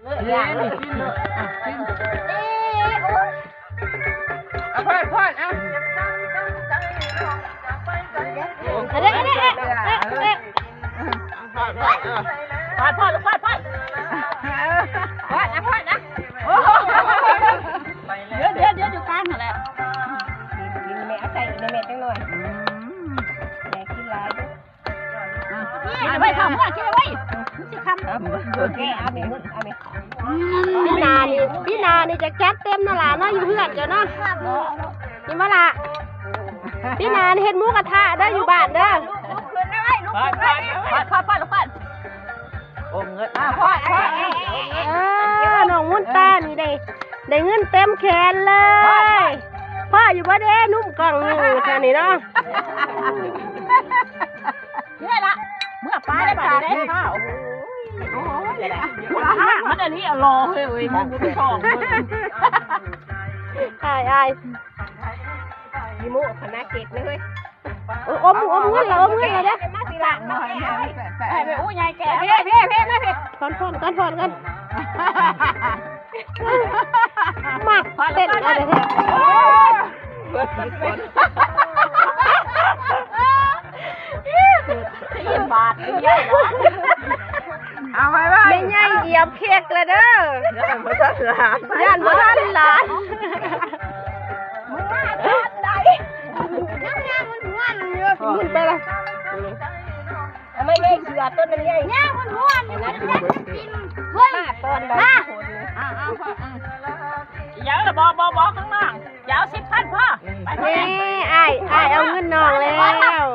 ເອີ ກິນເລີຍ ກິນ ເອີ ໂອ້ຍ ເອົາ ພອດ ພອດ ເອົາ ເອົາເດີ ເອົາເດີ ເອົາເດີ ພອດ ພອດ ພອດ ພອດ ພອດ ພອດ ພອດນະ ພອດນະ ໂອ້ ດຽວ ດຽວ ດຽວ ຢູ່ກາງຫັ້ນແຫຼະ ກິນ ກິນແມ່ ເອົາໃສ່ອີກແມ່ ແມ່ຈັກໜ່ອຍ ອືມ ແມ່ກິນຫຼາຍຢູ່ ອ່ະ ກິນໄວ້ ພາເມືອ ກິນໄວ້ ມັນຊິຄ່ຳ ເອົາແມ່ ເອົາແມ່ ອືມ ປີໜ້ານີ້ ປີໜ້ານີ້ຈະຈັດເຕັມເນາະຫຼານເນາະ ຢູ່ເຮືອນເຈົ້າເນາະ ເຫັນບໍ່ລະ ປີໜ້ານີ້ເຮັດໝູກະທະເດີ ຢູ່ບ້ານເດີ ລຸກຂຶ້ນໄວ້ ລຸກຂຶ້ນໄວ້ ພອດ ພອດ ພອດ ພອດ ໂອມເງິນ ອ່າ ພອດ ພອດ ເອີ ນ້ອງມຸນຕານີ້ໄດ້ ໄດ້ເງິນເຕັມແຂນເລີຍ ພໍຢູ່ບໍ່ເດ້ ນຸ່ມກ້ອງຢູ່ເທື່ອນີ້ເນາະ ນີ້ລະ ເມື່ອປາໄດ້ບາດນີ້ໄດ້ ໂອ້ຍ ມັນອັນນີ້ລໍເຮີ້ຍ ເອີຍ ມັນບໍ່ຊອບ ອາຍ ອາຍ ອີໂມຂະໜາດເກັກເລີຍ ໂອ້ຍ ອົມ ອົມເງິນລະ ອົມເງິນລະເດ້ ມາທີຫຼັງ ມາແກະ ໃຫ້ແມ່ອູ້ໃຫຍ່ແກະ ເພ ເພ ເພ ມາເພ ຜ່ອນ ຜ່ອນກ່ອນ ຜ່ອນກ່ອນ ມັກເຕັ້ນເອົາແທ້ ເບິດທຸກຄົນ ໄດ້ຍິນບາດ ເອົາໄວ້ ໄວ້ ແມ່ໃຫຍ່ຢຽບເຄັກລະເດີ ຢ້ານບໍ່ທັນຫຼານ ຢ້ານບໍ່ທັນຫຼານ ມຶງມາຕອນໃດ ຍັງ ຍັງມ່ວນໆຢູ່ ໝຸນໄປລະ ເອົາມາໃຫຍ່ ເສືອຕົວນັ້ນໃຫຍ່ ຍັງມ່ວນໆຢູ່ ເຮີ້ຍ ມາຕອນໃດ ອ່າ ອ່າ ອ່າ ຍັງລະ ບໍ່ ບໍ່ ບໍ່ ຂ້າງລ່າງ ຈະເອົາສິບພັນພໍ ໄປ ນີ້ ອ້າຍ ອ້າຍເອົາເງິນນ້ອງແລ້ວ.